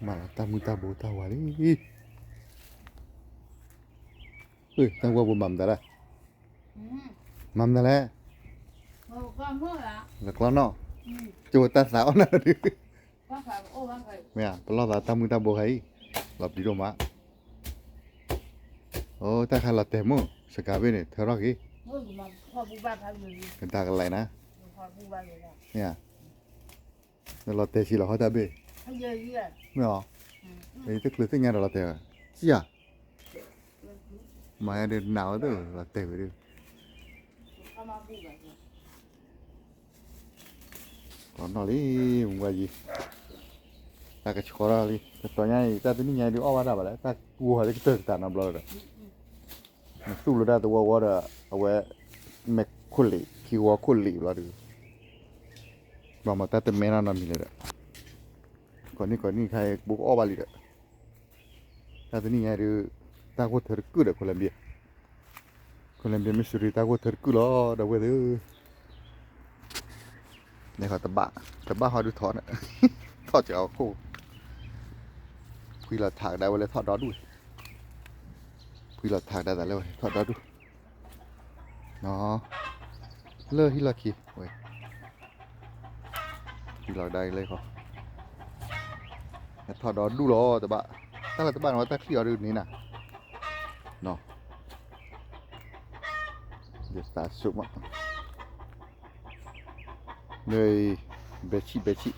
မၤလီၤတၢ်မုၢ်တၢ်ဘိတၢ်ဝၤလံ, တၢ်ဝဲပမၤမတၤလဲၣ်, မၤမတၤလဲၣ်, လၢကျီနီၣ်, ကၠိတၢ်သးအီၣ်နၤဒုး, မ့ၢ်ဧါ, ပလီၢ်သးတၢ်မုၢ်တၢ်ဘိခါအံၤ, လီၤပျံၤဒိၣ်မး, အိၣ်တၢ်ခါလီၤတဲာ်မုၢ် စကၤဘ့ၣ်န့ၣ် ထၢထီၣ်က့ၤ, ကဒါကလဲာ်နၤ, မ့ၢ်ဧါ, နလီၤတဲာ်ဆံးလီၤဟီၣ်တၢ်ဘ့ၣ်, မ့ၢ်ဧါ, တချုးသ့ၣ်ညါဒီးလီၤတဲာ်, စံၣ်ဧါ, မၤယါဒုးနးဝဲသ့ၣ်လီၤတဲာ်ဝဲဒုး ကီနီၣ်လံ, မုၢ်ဝါယံၤ, တၢ်ကဆှီထီၣ်လံ, တတီၤညါအံၤ တၢ်တနံၣ်ညါအံၤဒုးအီၣ်ဘၣ်တၢ်ဘၣ်လဲၣ်, တၢ်ကဝီၤလၢကတၢၢ်ကတၢၢ်နီတဘျီဒီး, နသူၣ်လၢတၢ်သဝီဝီဒီး အဝဲ, မဲာ်ခိၣ်လံာ် ခံဝီခိၣ်လံာ်ဘျီဒုး, ဘၣ်မၤတၢ်တမဲနီတမံၤလၢၤဒီး, ကိးနံၣ်ကိးနံၣ်ခါအံၤ ဘိကအီၣ်ဘၣ်လံဒီး တၢ်တနံၣ်ညါဒုး, တၢ်ဂိၢ်ထၢတကုၢ်ဒီး Colombia, Colombia Missouri တၢ်ဂိၢ်ထၢတကုၢ်လီၤ ဒီပုၢ်ဝဲၢ်သ့ၣ်ဧၢ, န့ၣ်ဃီတဘၣ်, တဘၣ်ဟီဒုးထီၣ်န့ၣ်, ထီၣ်စှၤအခိၣ်, ဖှံလီၤထးကဒါဝဲလၢထီၣ်ဒီဒူၣ်, ဖှံလီၤထးကဒါသးလၢဝဲထီၣ်ဒီဒူၣ်, လၢဟံၣ်လီၢ်ခံဝဲ ဟံၣ်လီၤကဒါက့ၤလၢဃီ, ထီၣ်ဒီဒူၣ်လီၤတဘၣ်, တၢ်လၢတဘၣ်န့ၣ်ဝဲတၢ်ချံၣ်အီၤဒုးန့ၣ်နၤ, ယသးဆူၣ်မး, မ့ၢ်, ဘဲဆံၣ်ဘဲဆံၣ်, ခီၣ်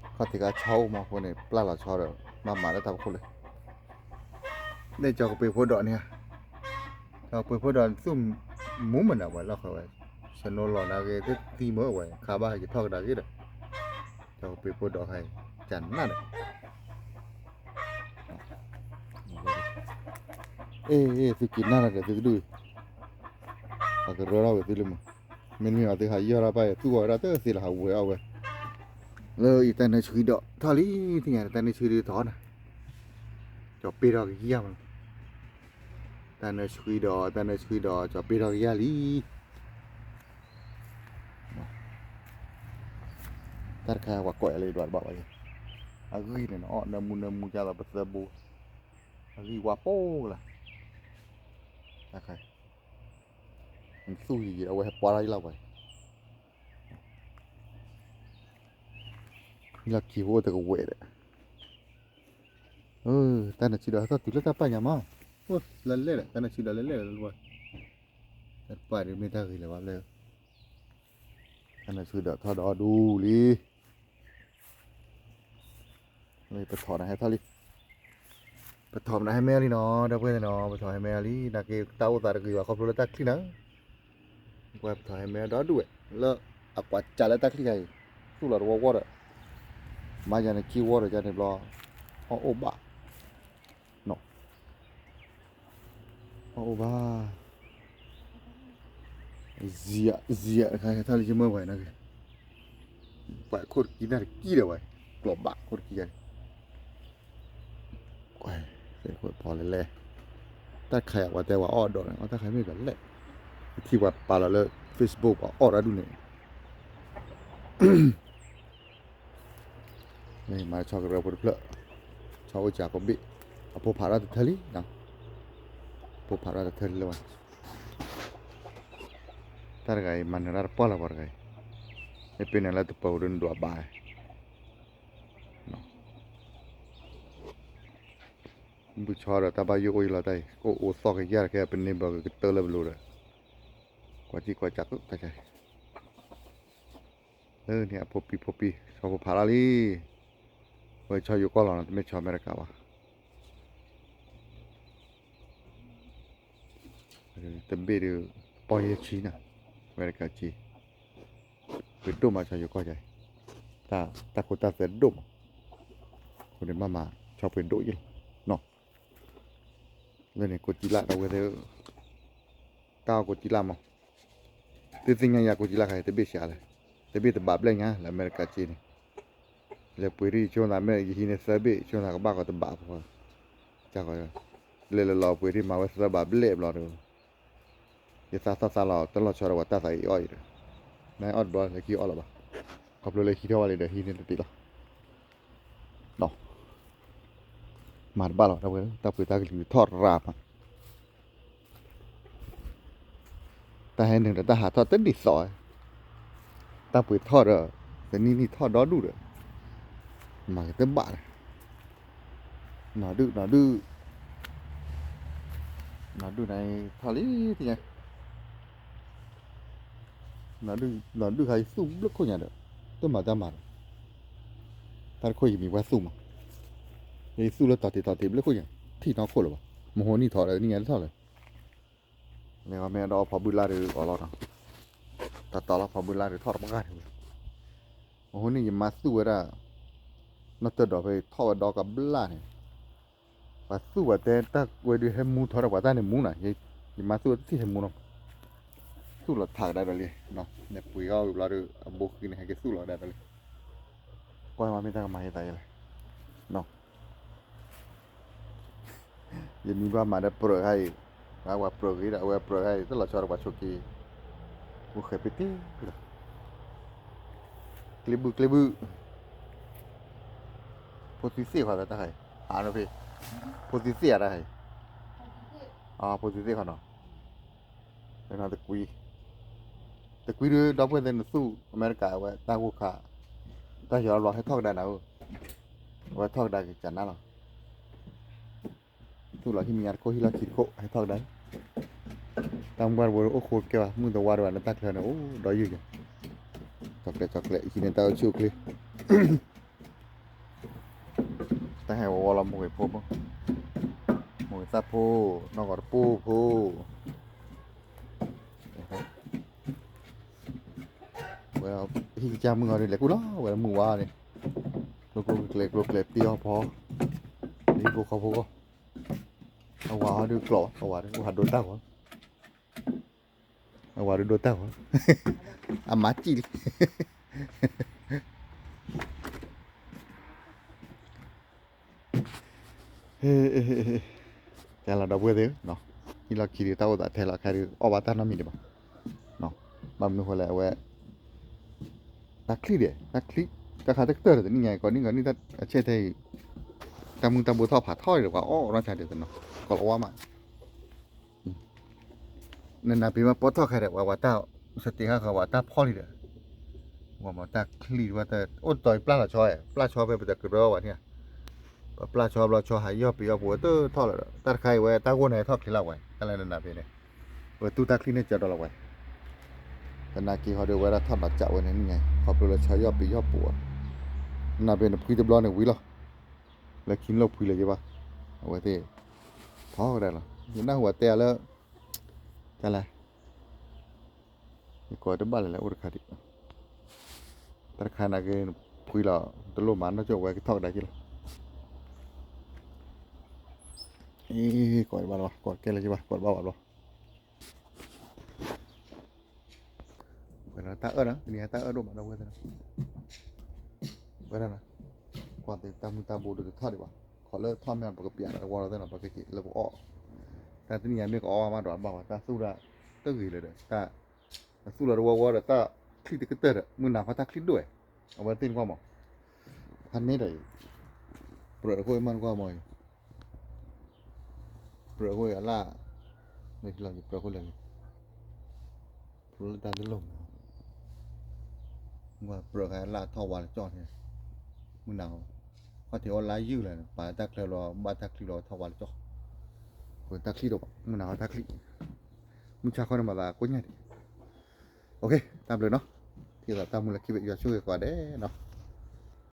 ထံးခါဆီအိၣ်မးအဃိန့ၣ် ပျၢ်လီၤဆီဒီး မၤမၤလၢတၢ်ဖီခိၣ်လၢ န့ၣ်ကၠီကပ့ၤဖိဒီးန့ၣ်ဧါ, ကၠီကပ့ၤဖိဒီးသူၣ်မူမနုၤဝဲလီၢ်ဃီဝဲ, စနိလီၤနၤဂ့ၤ သံမုာ်ဝဲ ခါဘၣ်ဟဲက့ၤထီၣ်ကဒါက့ၤဒီး, ကၠီကပ့ၤဖိဒီးဟဲ, ကနၣ်ဒီး, အ့ သုက့ၤနၣ်ဒီးသုတဒူၣ်, ပှၤကရၢထီၣ်ဝဲသုလၢမုၢ်, မ့တမ့ၢ်ဘၣ်သုဟးယီၢ်ထီၣ်ဘၣ်ယသူၣ်ဝဲဒၣ်တသ့လီၤ ဟးဝဲအီၣ်ဝဲ, လၢအံၤတၢ်နၢဆှံဒီးထီၣ်လံ, သ့ၣ်ညါတၢ်နၢဆှံဒုးထီၣ်နၤ, ကၠီပ့ၤထီၣ်ကယၢ်မး တၢ်နၢဆှံဒီး တၢ်နၢဆှံဒီး ကၠီပ့ၤထီၣ်ကယၢ်လံ, တၢ်တခါပှၤကိးယၤလၢဒွးတဘၣ်ဘၣ်ယဲ, အဂံၢ်န့ၣ်နအီၣ်နၢမူနၢမူကၢ်လီၤပသၢဘိ, အဂံၢ်ဝါပိၢ်လၢ်, တၢ်ခါ, နသူၣ်ယံာ်ယံာ်အဝဲဟဲပှၢ်ထီၣ်ယလီၤပှၤ, လီၢ်ခံဖိအိၣ်တကဝဲၢ်ဒီး, တၢ်နၢဆှံဒီးဟဲထီၣ်တုၤလၢတၢ်ပာ်ညါမး, အိၣ်လၢလဲၣ်ဒီး တၢ်နၢဆှံဒီးလဲၣ်လဲၣ်လၢပှၤ, တၢ်တပာ်ဒုးမ့ၢ်တၢ်ဂ့ၤလၢၤဘၣ်လၢ, တၢ်နၢဆှံဒီးထီၣ်ဒီဒူၣ်လံ ပထီၣ်နၤဟဲထီၣ်လံ, ပထီၣ်မနုၤဟဲမဲအီၤလံနီၤ ဒီပုၢ်ဝဲၢ်နီၤ ပထီၣ်ဟဲမဲအီၤလံ နာ်က့တၢ်အိၣ်သးတဂ့ၤဘၣ်ခီဖျိလၢတၢ်ချံၣ်နၤ, ပှၤပထီၣ်ဟဲမဲအီၤဒီဒူၣ်ဝဲ လၢအကွၢ်စးလၢတၢ်ချံၣ်ခါအံၤ, သူၣ်လီၤတဝီဝီဒီး, မၤယၤန့ၣ်ခံဝီဒီးယၤန့ၣ်ဘျီ, အီၣ်အိၣ်ဘၣ်, နီၤ အီၣ်အိၣ်ဘၣ်, ယံၤယံၤတခါဟဲထီၣ်လံယမၢပှၤနီၤက့ၤ, ပှၤခိၣ်တကံနၢ်တကံဒီးဝဲ, ကျိးဘၣ်ခိၣ်တကံယၤန့ၣ်, ကွၢ်, ဖီလဲၣ်လဲၣ်, တၢ်ခါယၤပှၤတဲပှၤအီၣ်ဒီးန့ၣ် အီၣ်တၢ်ခါမ့ၢ်ပှၤလဲၣ်, ပထံၣ်ပှၤပာ်လီၤလၢ Facebook ပှၤအီၣ်တၢ်ဒူၣ်န့ၣ် မ့ၢ်မၤဆီကရၢဖိတဖျၢၣ်, ဆီအိၣ်စှၤကိးဘ့ၣ်, အဖိဖးထီၣ်တထၢလံ, အဖိဖးထီၣ်တထၢလံလၢၤဘၣ်, တၢ်တဂၤအံၤ မၤနၢၤတၢ်တပှၢ်လၢၤပှၤတဂၤအံၤ, မ့ၢ်ပ့ၤနုာ်လၢတပၢၤဒိၣ်နဒွးဘၣ်, ဘုၣ်ဆီဒီးတၢ်ဘၣ်ယိၣ်အိၣ်ယလီၤတၢ်အံၤ ကအိၣ်အိၣ်သီၣ်ကယၢ်တခဲ ပန့ၢ်ဘၢကကတၢၢ်လၢပလိၤဒီး, ကွၢ်စံၣ်ကွၢ်စးကတၢၢ်, လၢန့ၣ်အဖိပံၤဖိပံၤ ဆီဖိဖးလီၤလံ, ဝဲဆီယိၤကီၢ်လီၤနီၤ တမ့ၢ်ဆီအမဲရကၤဘၣ်, တဘ့ၣ်ဒီး ပီၢ်ယဲၢ်ဆံနီၤ, အမဲရကၤက့ ပှ့ၤဒိၣ်မးဆီယိၤကီၢ်ယၤ, တၢ်ခိတၢ်သွဲဒိၣ်မး, အဃိန့ၣ်မ့ၢ်မၤဆီပှ့ၤဒိၣ်ယဲၢ်လီၤ, လၢန့ၣ်ကိးကံလၢ်ဒီးဝဲသ့ၣ်, တၢ်အီၣ်ကိးကံလၢ်မး, သုသ့ၣ်ညါယၤကိးကံလၢ်ခါအံၤတဘ့ၣ်စှၤလဲၣ်, တဘ့ၣ်တဘးဘျဲၣ်ညါလၢအမဲရကၤက့န့ၣ်, လဲၤပှ့ၤဒ်ယဆိကမိၣ်သးမ့ၢ်ယဟံးန့ၢ်သၢဘ့ၣ် ယဆိကမိၣ်သးကဘၣ်ကီးတဘးဖိ, လဲၤလီၤလီၤပှ့ၤဒ်မၤဝဲသၢဘးဘျဲၣ်ဘျီဒီး ယသးသီၣ်သးလီၤ တၢ်လီၤဆီဒီးပှၤတၢ်သးအံၤအီၣ်အံၤဒီး, နအီၣ်တဘျီလၢခံအီၣ်လၢၤဘၣ်, ခီဖျိလၢဟံးထီၣ်ဝဲလံဒီးဟံးန့ၢ်တသ့လီၤ, မၤတဘၣ်လီၤ တၢ်ပှ့ၤတၢ်ကလုာ်ထီၣ်ရၤမး, တၢ်ဟဲနုာ်ဒီးတၢ်ဟးထီၣ်တဒ်သိး, တၢ်ပှ့ၤထီၣ်ဒီး တနံၣ်နံၣ်ထီၣ်ဒီဒူၣ်ဒီး မၤက့ၤတဘၣ်လၢၤ, နီၢ်ဒုၣ်နီၢ်ဒုၣ်, နီၢ်ဒုၣ်န့ၣ် ထီၣ်လံသ့ၣ်ညါ, နီၢ်ဒုၣ်ခါ ယသူၣ်ဘျုးခိၣ်ညါဒီး တမၤတၢ်မၤဒီး တၢ်တခိၣ်ယမံၤပှၢ်သူၣ်မး, ယသူၣ်လၢတီၤတံၢ်တီၤတံၢ်ဘျုးခိၣ်ညါ ထံၣ်နီၢ်ခိၣ်လၢၤဘၣ်, မဟိနံၣ်ထီၣ်ဒီးနံၣ်ညါတထီၣ်လၢၤ, လဲၤဝဲမ့ၢ်ဒီးဖီဘုလၢ်ဒုးအီၤလီၤနီၤ, တၢ်တီလီၤဖီဘုလၢ်ဒုးထီၣ်တပှၢ်န့ၣ်ဝဲ, မဟိနံၣ်ယမါသူၣ်ဝဲဒၣ်, နီၢ်တၢၢ်ဒီးဖဲထီၣ်ဝဲဒီကဘျၣ်န့ၣ် ပှၤသူၣ်ပှၤတဲတၢ်ဝဲဒုးဟဲမူထီၣ်ဒီးပှၤတၢ်န့ၣ်မူနီၤ, ယမါသူၣ်တထံၣ်ဟဲမူနီၤ, သူၣ်လီၤထးကဒါဒီးလံ, နပှ့ၤအီၣ်ဝံၤဘျီဒီး အဘိဃံန့ၣ် ဟဲက့ၤသူၣ်လီၤကဒါဒီးလံ, ကွၢ်မ့ၢ်တၢ်ကမၤယသးယဲလဲၣ်, ယမံၤဘၣ်မၤဒီးပြၢးခါအံၤ, ပှၤပြၢးဂ့ၤဒီး အဝဲပြၢးခါအံၤ တလီၤဆီဒီးပှၤဆိးက့, အိၣ်ဃဲၤပ့တ့ၢ်လီၤ, ကျ့ဘုၣ်ကျ့ဘုၣ် ဖိသံသ့ၣ်ဃီသတးခါအံၤ, အါနီၢ်ဖဲ, ဖိသံသ့ၣ်အတၢ်ခါအံၤ, ဖိသံသ့ၣ်ခီနီၤ, တကွံ, တကွံဒုး ဒီပုၢ်ဝဲၢ်သ့ၣ်နသူၣ်အမဲရကၤဝဲတၢ်ဂိၢ်ခါ, တၢ်ယီၤဘျီဟဲထီၣ်ကဒါနၤဧၢ, အဝဲထီၣ်ကဒါက့ၤကနါလီၤ, သူၣ်လီၤဟံၣ်မံၤညါတခိၣ် ဟံၣ်လီၢ်ခံတခိၣ် ဟဲထီၣ်ကဒါ, တၢ်မုၢ်ဘၣ်တဘိအိၣ်ဃိတကဲဘၣ် မုၢ်သဝါတဘၣ်လၢတၢ်ချၢန့ၣ် အိၣ်ဒီးယုၢ်ယၤ, ကၠီၤကျဲး ကၠီၤကျဲး အံၤန့ၣ် တၢ်အိၣ်ဆူၣ်အိၣ်ချ့ တၢ်ဟဲဝီဝီလီၤ မိၢ်ဂ့ၤဖိ, မိၢ်ဂ့ၤသၣ်ဖိ, နီၢ်ဂီၤတပူၤဖိ, ဝဲဟံၣ်ကစၢ်မုၢ်ဟီဒုး လဲၤကူၣ်လီၤ ဝဲမုၢ်ဝါန့ၣ်, ကျိကျိကျဲကျဲ ကျိကျဲတ့ၢ်အီၣ်ဖီ, လၢဟံၣ်ဖိဃီဖိဂီၢ်, အဝၤဟီဒုးကျိး အဝၤဒုး အိၣ်ဟးဒိတၢ်ဂီၤ အဝၤဒိဒိတၢ်ဝဲ, အမၤစံၣ်လံ, တၢ်လီၤဒီပုၢ်ဝဲၢ်သ့ၣ်ဧၢ, ဟံၣ်လီၢ်ခံဒုး တၢ်အိၣ်သးထဲလီၤ ခဲဒုး အီၣ်ဘၣ်တၢ်နီတမံၤဒံးဘၣ်, ဘၣ်မနုၤဃိလဲၣ် အဝဲ တၢ်ချံၣ်ဒဲး တၢ်ချံၣ် တၢ်ခါတကတၢၢ်ဒီး တနံၣ်ညါ ကိးနံၣ်ကိးနံၣ် အဆဲထဲအံၤ တၢ်မုၢ်တၢ်ဘိထီၣ်ဖးထီၣ်ဒီး ပှၤအီၣ်နီၢ်ဆါဒဲးတနီၤ ကီးလီၤဝါမး နနၢ်ပ့ၤမး ပီၣ်ထီၣ်ခဲဒီး ပှၤဝဲတၢ် စတ့ခါဃီ ပှၤတၢ်ဖီၣ်လံဒီး ပှၤမၤတၢ်ချံၣ်ဝဲတၢ် အိၣ်တီၤအံၤပျၢ်လီၤဆီ ပျၢ်ဆီဖဲပတကြၢးဝဲန့ၣ် ပှၤပျၢ်ဆီဘျီဆီ ဟးယီၢ်ပယီၢ်ပူၤဝဲတထီၣ်လၢၤဒီး တၢ်တခါအံၤဝဲတၢ်ဂိၢ်န့ၣ် ဟဲထီၣ်ချ့လီၤဝဲ တၢ်လၢနနၢ်ပ့ၤန့ၣ် ဝဲတူၢ်တၢ်ချံၣ်န့ၣ်ကၢၤဒီးလီၤဝဲ သနာ်က့ဟီဒီး ဝဲဒၣ်ထီၣ်နီၤကးဝဲန့ၣ်န့ၣ် ခီဖျိလၢဆီယီၢ်ပယီၢ်ပူၤဝဲ နနၢ်ပ့ၤန့ၣ် ဖှံတဘျီန့ၣ်ဝံၤလီၤ လၢခံလိၣ်ဖှံလၢၤယဘၣ် အဝဲသ့ၣ် ထီၣ်ကဒါလီၤ ယနၢ်ဟူအတဲအလၢ တၢ်လဲၣ် ယကိးတဘၣ်လၢၤလၢအိၣ်တခါဒံး တၢ်တခါနာ်က့ ဖှံလီၤ တလိၣ်မၤနီၢ်ကၠိၣ်ဝဲကထီၣ်ကဒါက့ၤလီၤ အ့ ကိးတဘၣ်လၢၤဘၣ် ကိးတကဲလၢၤယဘၣ် ကိးတဘၣ်ဘၣ်ဘျီ ဝဲဒၣ်တၢ်အၢၣ်လီၤ တနံၤအံၤတၢ်အၢၣ်ဒိၣ်မးဒီပုၢ်ဝဲၢ်သ့ၣ် ဝဲဒၣ်လီၤ ကွၢ်သ့ၣ်တၢ်မုၢ်တၢ်ဘိဒုးတထီၣ်ဒံးဘၣ် ခီလၢထီၣ်မ့ၢ်ပကပျးလီၤတဝီလီၤသ့ၣ်နီၤ ပကက့ၤလၢပအီၣ် တၢ်တနံၤအံၤမ့ၢ်ကအီၣ်မးဒီးအဘၣ်ဝဲ တၢ်သူၣ်ဒၣ်တဂ့ၤလၢၤဒီး တၢ် အသူၣ်လီၤတဝီဝီဒီးတၢ်ချံၣ်တကတၢၢ်ဒီး မုၢ်နၤခီတၢ်ချံၣ်ဒိၣ်ဝဲ အဝဲသ့ၣ်နကွၢ်မး ဖးန့ၣ်ဒီး ပြၢးအဃိမးနကွၢ်မး ပြၢးအဃိအလၣ် မ့ၢ်လီၤပြၢးအဃိလဲၣ် ပြၢးလၢတၢ်တလိၣ်မး ကွၢ်ပြၢးခါအလၣ်ထီၣ်ဝါလၢကၠီၣ်န့ၣ် မုၢ်နၤခီ ခီၣ်ထံးအီၣ်လါယုၢ်လၢၤ ပာ်တၢ်ချၢလီၤ ဘၣ်တၢ်ချံလီၤထီၣ်ဝါလၢကၠီၣ် ပတၢ်ချံဒိၣ်ဘၣ် မုၢ်နၤခီတၢ်ချံ မုၢ်ဆါခီန့ၣ်မၤသးကိညါဒံး တၢ်ဘျုးနီၤ ထံၣ်သးတၢ်မုၢ်လၢခံဘ့ၣ် ယွၤဆိၣ်ဂ့ၤကိးဂၤဒဲးနီၤ